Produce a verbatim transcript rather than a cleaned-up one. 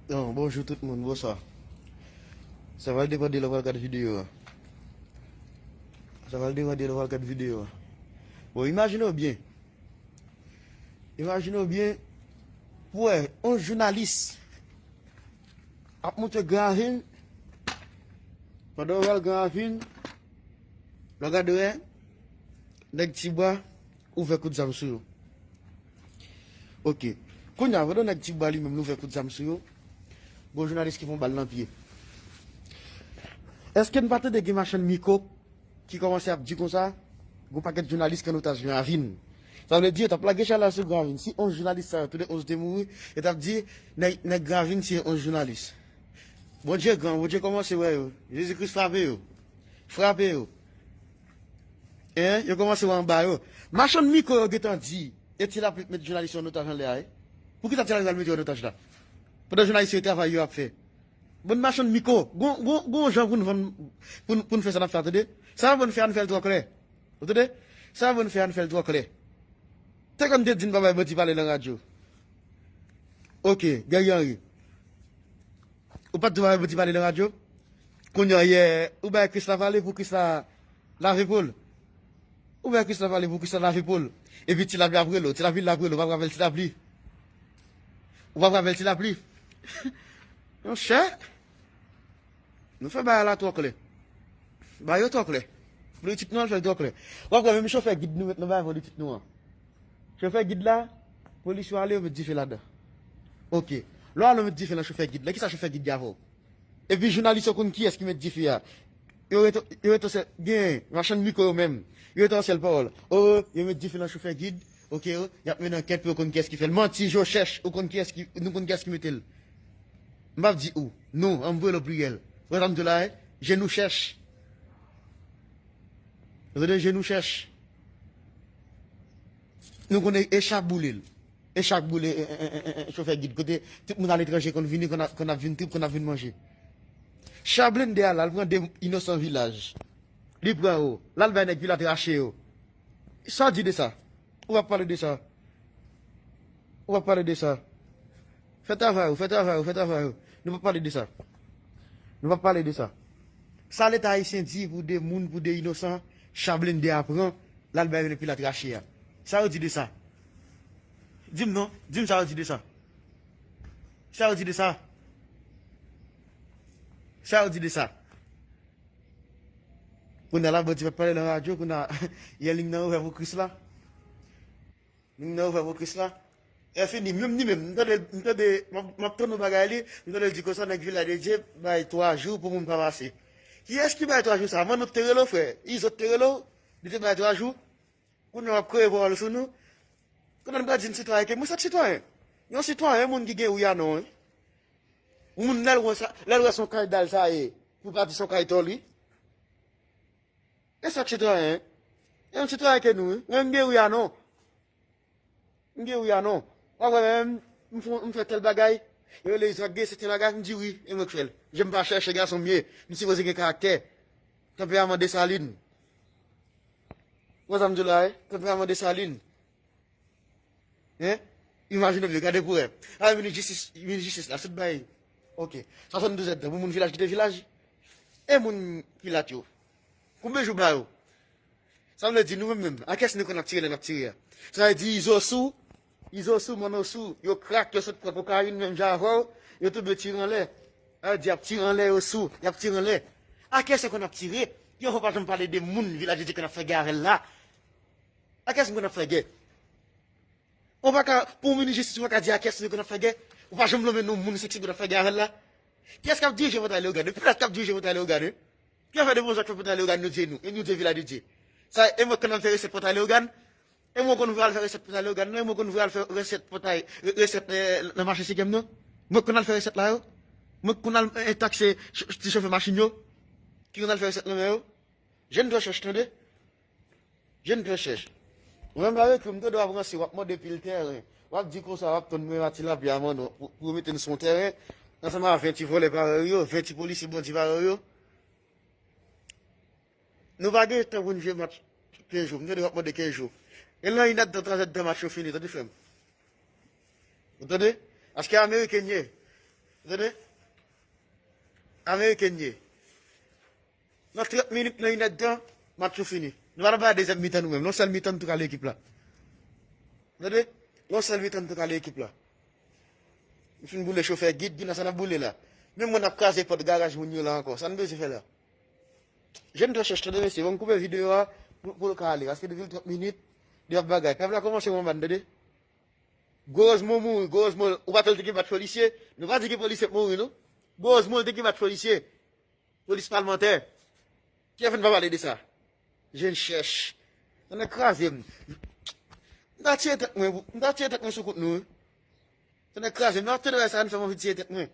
Bon, bonjou tout moun, bonswa. Sa va depann de lè w pral gad videyo a. Sa va depann de lè w pral gad videyo a. Bon, imajine w byen. Imajine w byen, pou wè, yon jounalis ap monte Gran Ravin, pandan w wè l Gran Ravin, lè w gade wè, nèg Tibwa ouvè kout zam sou yo. Ok. Kounye a, pandan nèg Tibwa li menm l ouvè kout zam sou yo, gon jounalis ki pran bal nan pye. Èske n pa tande gen machann mikwo ki kòmanse ap di konsa, gon pakèt jounalis k an otaj Gran Ravin? Sa vle di, yo t ap lage chalè sou Gran Ravin. Si onz jounalis sa yo, tou de onz te mouri, yo t ap di, nèg, nèg Gran Ravin tiye onz jounalis. Bondye gran, Bondye kòmanse wè yo. Jezi Kris frape yo. Frape yo. Hein? Yo kòmanse wè anba yo. Machann mikwo yo gentan di, e Ti Lapli k met jounalis yo an otaj anlè a, wi. Poukisa Ti Lapli al mete yo an otaj la? Pandan jounalis yo travay yo ap fè. Bann machann mikwo, gon, gon, gon jan pou n vann, pou n, pou n fè sa n ap fè a, tande? Sa yo ban n fè a, n fè l twò klè. Ou tande? Sa yo ban n fè a, n fè l twò klè. Te konn te di n pa bay bandi pale nan radyo. Ok, Guerrier Henry. Ou pa t di w pa bay bandi pale nan radyo? Kounye a, yè, ou bay Krisla pale pou Krisla lave po l. Ou bay Krisla pale pou Krisla lave po l. Epi Ti Lapli ap rele w, Ti Lapli ap rele w, ou p ap rapèl Ti Lapli. Ou p ap rapèl Ti Lapli. Monchè, nou fè bagay la twò klè. Bagay yo twò klè. Politik nou an fè l twò klè. W ap wè menm chofè gid nou met nan bagay politik nou an. Chofè gid la, polis yo ale, yo met dife ladan. Ok. Lè w ale, yo met dife nan chofè gid la. Kisa chofè gid gen avè w? Epi jounalis yo konn kiyès ki met dife a. Yo rete, yo rete sèl, gen machann mikwo yo menm. Yo rete yon sèl pawòl. O, yo met dife nan chofè gid. Ok, o, y ap mennen ankèt pou yo konn kiyès ki fè l. Manti, je cherche, ou konn kiyès ki, nou konn kiyès ki mete l. M p ap di ou. Nou, an m voye l o pliyèl. Ou wè sa m di w la, e? Je nous cherche. Ou tande, je nous cherche. Nou konnen e cha k boule l. E cha k boule, e, e, e, e, e, chofè gid. Kote tout moun aletranje konn vini, konn ap, konn ap vin trip, konn ap vin manje. Cha blende a la, l pran de inosan vilaj. Li pran yo. L al bay nèg pilat rache yo. Sa w di de sa? Ou p ap pale de sa. Ou p ap pale de sa. Fè travay ou, fè travay ou, fè travay ou. Nou p ap pale de sa. Nou p ap pale de sa. Sa Leta ayisyen di pou de moun, pou de inosan, cha blende a pran, l al bay yo nan pilat rache a. Sa yo di de sa? Di m non, di m sa yo di de sa. Sa yo di de sa? Sa yo di de sa? Kounye a la, bandi pa t pale nan radyo, kounye a, yè liy nan ouvè pou Krisla. Liy nan ouvè pou Krisla. E fini, menm li menm, m tande, m tande, m ap, m ap tann yon bagay li, m tande l di konsa, nèg Vilaj de Dye bay twa jou pou moun pa pase. Kiyès ki bay twa jou sa? Manno t te rele w, frè? Izo t te rele w? Li te bay twa jou? Kounye a w ap kreye pawòl sou nou? Kounye a m pral di n sitwayen ke mwen, se sitwayen. Yon sitwayen, moun ki gen wi a non, wi. Moun lè l wè sa, lè l wè se yon kay dal sa ye, pou pa di se yon kay tòl, wi. E sa k sitwayen? E yon sitwayen ke nou, wi. Mwen m gen wi a non. M gen wi a non. W ap wè menm, m fè, m fè tèl bagay. Yo rele Izo ap gen sèten bagay, m di wi, e mwen k fè l. Je m pa chèche gason m ye, m sipoze gen karaktè. Tanperaman Desalin. Ou wè sa m di w la, wi? Tanperaman Desalin. Hein? Imajine w byen, gade pou wè. A, minis jistis, minis jistis la, sot bay. Ok. Swasanndouz èdtan pou moun Vilaj kite Vilaj. E moun pilat yo? Konbyen jou ba yo? Sa vle di nou menm menm, a kiyès nou konn ap tire lè n ap tire a? Sa vle di Izo sou, Izo sou, Manno sou, yo krak, yo sot pran kokayin menm jan avè w, yo tonbe tire anlè. Sa vle di y ap tire anlè, yo sou, y ap tire anlè. A kiyès yo konn ap tire? Yon fwa pa janm pale de moun Vilaj de Dye konn ap fè gè avè l la. A kiyès m konn ap fè gè? Ou pa ka, pou yon minis jistis, ou pa ka di a kiyès m konn ap fè gè? Ou pa janm nonmen non moun seksi konn ap fè gè avè l la? Kiyès k ap dirije Pòtay Leyogàn? Pilat k ap dirije Pòtay Leyogàn, wi. Ki afè de bon zak fè Pòtay Leyogàn, nou di e nou, e nou di e Vilaj de Dye? Sa, e mwen konn al fè resèt Pòtay Leyogàn? E mwen konn voye al fè resèt Pòtay Leyogàn, non? E mwen konn voye al fè resèt Pòtay, re-, resèt, eh, nan mache Senkyèm, non? Mwen konn al fè resèt la yo? Mwen konn al, eh, takse ch-, ti chofè machin yo? Ki konn al fè resèt nan men yo? Je n trè chèch, tande. Je n trè chèch. Ou menm la, yo ekri w, m tande w ap ranse, w ap mande pil tèren. W ap di konsa, w ap tann mwen a Ti Lapli a Manno pou, pou yo mete n sou yon tèren, ansanm a ven ti vòlè parèy yo, ven ti polisye bandi parèy yo. Nou pa gen tan pou n jwe match kenz jou. M tande w ap mande kenz jou. E nan inèdtan, tranzèdtan match yo fini, tande frè m. Ou tande? Paske ameriken n ye. Tande? Ameriken ye. Nan trant minit, nan inèdtan, match yo fini. Nou pa nan pa dezyèm mitan nou menm. Nan sèl mitan nou tou kale ekip la. Tande? Nan sèl mitan nou tou kale ekip la. Nou fin boule chofè gid, gid nan sa n ap boule la. Menm mwen n ap kraze pòt garaj moun yo la ankò. Sa n bezwen fè la? Jèn trè chèch, tande mesye, ban m koupe videyo a pou, pou l ka ale. Paske depi l trant minit, li ap bagay. Pèp la kòmanse manman n, tande? Gwo Rozmo mouri, Gwo Rozmo, ou pa tande ki bat polisye? Nou pa di ki polisye mouri, non? Gwo Rozmo, te ki bat polisye? Polis palmantè. Kiyès vin pa pale de sa? Jèn chèch. Sa nan kraze m. M ta tiye tèt mwen, m ta tiye tèt mwen sou kont nou, wi. Sa nan kraze m. Nan tande sa, n fè m anvi tiye tèt mwen.